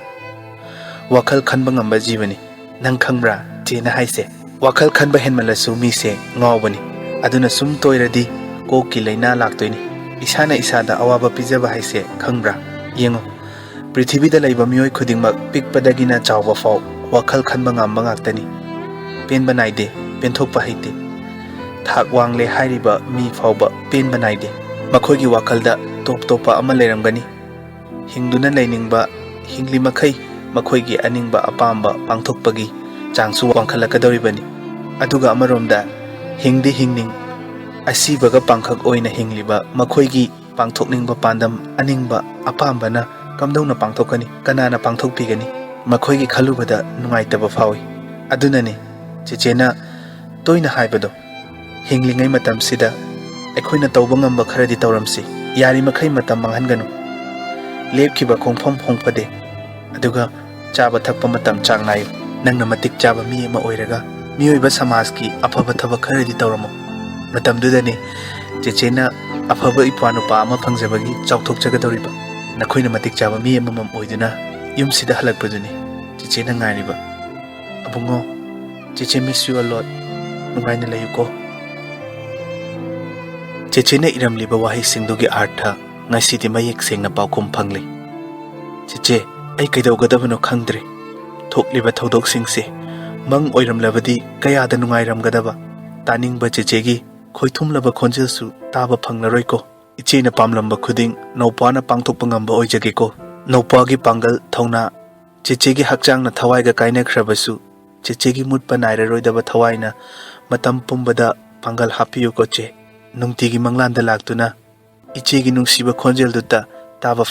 ꯋꯥꯈꯜ ꯈꯟꯕ ꯉꯝꯕ ꯖꯤꯕꯅꯤ꯫ ꯅꯪ ꯈꯪꯕ꯭ꯔꯥ?" ꯆꯦꯅ ꯍꯥꯏꯁꯦ꯫ "ꯋꯥꯈꯜ ꯈꯟꯕ ꯍꯦꯟꯃꯜꯂꯁꯨ ꯃꯤꯁꯦ ꯉꯥꯎꯕꯅꯤ꯫ ꯑꯗꯨꯅ ꯁꯨꯝ ꯇꯣꯏꯔꯗꯤ ꯀꯣꯛꯀꯤ ꯂꯥꯏꯅꯥ ꯂꯥꯛꯇꯣꯏꯅꯤ꯫ ꯏꯁꯥꯅ ꯏꯁꯥꯗ ꯑꯋꯥꯕ ꯄꯤꯖꯕ ꯍꯥꯏꯁꯦ ꯈꯪꯕ꯭ꯔꯥ? ꯌꯦꯡꯉꯨ, ꯄ꯭ꯔꯤꯊꯤꯕꯤꯗ ꯂꯩꯕ ꯃꯤꯑꯣꯏ ꯈꯨꯗꯤꯡꯃꯛ, ꯄꯤꯛꯄꯗꯒꯤꯅ ꯆꯥꯎꯕ ꯐꯥꯎ, ꯋꯥꯈꯜ ꯈꯟꯕ ꯉꯝꯕ ꯉꯥꯛꯇꯅꯤ꯫ ꯄꯦꯟꯕ ꯅꯥꯏꯗꯦ, ꯄꯦꯟꯊꯣꯛꯄ ꯍꯩꯇꯦ꯫ ꯊꯥꯛ ꯋꯥꯡꯂꯦ ꯍꯥꯏꯔꯤꯕ ꯃꯤ ꯐꯥꯎꯕ ꯄꯦꯟꯕ ꯅꯥꯏꯗꯦ꯫ ꯃꯈꯣꯏꯒꯤ ꯋꯥꯈꯜꯗ ꯇꯣꯞ ꯇꯣꯞꯄ ꯑꯃ ꯂꯩꯔꯝꯒꯅꯤ꯫ ꯍꯤꯡꯗꯨꯅ ꯂꯩꯅꯤꯡꯕ, ꯍꯤꯡꯂꯤ ꯃꯈꯩ ꯃꯈꯣꯏꯒꯤ ꯑꯅꯤꯡꯕ ꯑꯄꯥꯝꯕ ꯄꯥꯡꯊꯣꯛꯄꯒꯤ ꯆꯥꯡꯁꯨ ꯋꯥꯡꯈꯠꯂꯛꯀꯗꯧꯔꯤꯕꯅꯤ꯫ ꯑꯗꯨꯒ ꯑꯃꯔꯣꯝꯗ ꯍꯤꯡꯗꯤ ꯍꯤꯡꯅꯤꯡ, ꯑꯁꯤꯕꯒ ꯄꯥꯡꯈꯛ ꯑꯣꯏꯅ ꯍꯤꯡꯂꯤꯕ ꯃꯈꯣꯏꯒꯤ ꯄꯥꯡꯊꯣꯛꯅꯤꯡꯕ ꯄꯥꯟꯗꯝ, ꯑꯅꯤꯡꯕ ꯑꯄꯥꯝꯕꯅ ꯀꯝꯗꯧꯅ ꯄꯥꯡꯊꯣꯛꯀꯅꯤ? ꯀꯅꯥꯅ ꯄꯥꯡꯊꯣꯛꯄꯤꯒꯅꯤ?" ꯃꯈꯣꯏꯒꯤ ꯈꯜꯂꯨꯕꯗ ꯅꯨꯡꯉꯥꯏꯇꯕ ꯐꯥꯎꯏ꯫ ꯑꯗꯨꯅꯅꯤ ꯆꯦꯆꯦꯅ ꯇꯣꯏꯅ ꯍꯥꯏꯕꯗꯣ, ꯍꯤꯡꯂꯤꯉꯩ ꯃꯇꯝꯁꯤꯗ ꯑꯩꯈꯣꯏꯅ ꯇꯧꯕ ꯉꯝꯕ ꯈꯔꯗꯤ ꯇꯧꯔꯝꯁꯤ꯫ ꯌꯥꯔꯤꯃꯈꯩ ꯃꯇꯝ ꯃꯥꯡꯍꯟꯒꯅꯨ꯫ ꯂꯦꯞꯈꯤꯕ ꯈꯣꯡꯐꯝ ꯍꯣꯡꯐꯗꯦ꯫ ꯑꯗꯨꯒ ꯆꯥꯕ ꯊꯛꯄ ꯃꯇꯝ ꯆꯥꯡ ꯅꯥꯏꯌꯨ꯫ ꯅꯪꯅ ꯃꯇꯤꯛ ꯆꯥꯕ ꯃꯤ ꯑꯃ ꯑꯣꯏꯔꯒ ꯃꯤꯑꯣꯏꯕ ꯁꯃꯥꯖꯀꯤ ꯑꯐꯕ ꯊꯕꯛ ꯈꯔꯗꯤ ꯇꯧꯔꯝꯃꯨ꯫ ꯃꯇꯝꯗꯨꯗꯅꯤ ꯆꯦꯆꯦꯅ ꯑꯐꯕ ꯏꯄ꯭ꯋꯥ ꯅꯨꯄꯥ ꯑꯃ ꯐꯪꯖꯕꯒꯤ ꯆꯥꯎꯊꯣꯛꯆꯒꯗꯧꯔꯤꯕ꯫ ꯅꯈꯣꯏꯅ ꯃꯇꯤꯛ ꯆꯥꯕ ꯃꯤ ꯑꯃꯃꯝ ꯑꯣꯏꯗꯨꯅ ꯌꯨꯝꯁꯤꯗ ꯍꯜꯂꯛꯄꯗꯨꯅꯤ ꯆꯦꯆꯦꯅ ꯉꯥꯏꯔꯤꯕ꯫ ꯑꯕꯨꯡꯉꯣ, ꯆꯦꯆꯦ miss you a lot꯫ ꯅꯨꯡꯉꯥꯏꯅ ꯂꯩꯌꯨꯀꯣ꯫ ꯆꯦꯆꯦꯅ ꯏꯔꯝꯂꯤꯕ ꯋꯥꯍꯩꯁꯤꯡꯗꯨꯒꯤ ꯑꯥꯔꯊ ꯉꯁꯤꯗꯤ ꯃꯌꯦꯛ ꯁꯦꯡꯅ ꯄꯥꯎꯈꯨꯝ ꯐꯪꯂꯦ꯫ ꯆꯦꯆꯦ, ꯑꯩ ꯀꯩꯗꯧꯒꯗꯕꯅꯣ ꯈꯪꯗ꯭ꯔꯦ꯫ ꯊꯣꯛꯂꯤꯕ ꯊꯧꯗꯣꯛꯁꯤꯡꯁꯦ ꯃꯪ ꯑꯣꯏꯔꯝꯂꯕꯗꯤ ꯀꯌꯥꯗ ꯅꯨꯡꯉꯥꯏꯔꯝꯒꯗꯕ꯫ ꯇꯥꯅꯤꯡꯕ ꯆꯦꯆꯦꯒꯤ ꯈꯣꯏꯊꯨꯝꯂꯕ ꯈꯣꯟꯖꯦꯜꯁꯨ ꯇꯥꯕ ꯐꯪꯂꯔꯣꯏꯀꯣ꯫ ꯏꯆꯦꯅ ꯄꯥꯝꯂꯝꯕ ꯈꯨꯗꯤꯡ ꯅꯧꯄꯥꯅ ꯄꯥꯡꯊꯣꯛꯄ ꯉꯝꯕ ꯑꯣꯏꯖꯒꯦꯀꯣ꯫ ꯅꯧꯄꯥꯒꯤ ꯄꯥꯡꯒꯜ, ꯊꯧꯅꯥ, ꯆꯦꯆꯦꯒꯤ ꯍꯛꯆꯥꯡꯅ ꯊꯋꯥꯏꯒ ꯀꯥꯏꯅꯈ꯭ꯔꯕꯁꯨ, ꯆꯦꯆꯦꯒꯤ ꯃꯨꯠꯄ ꯅꯥꯏꯔꯔꯣꯏꯗꯕ ꯊꯋꯥꯏꯅ ꯃꯇꯝ ꯄꯨꯝꯕꯗ ꯄꯥꯡꯒꯜ ꯍꯥꯞꯄꯤꯌꯨꯀꯣ ꯆꯦ꯫ ꯅꯨꯡꯇꯤꯒꯤ ꯃꯪꯂꯥꯟꯗ ꯂꯥꯛꯇꯨꯅ ꯏꯆꯦꯒꯤ ꯅꯨꯡꯁꯤꯕ ꯈꯣꯟꯖꯦꯜꯗꯨꯇ ꯇꯥꯕ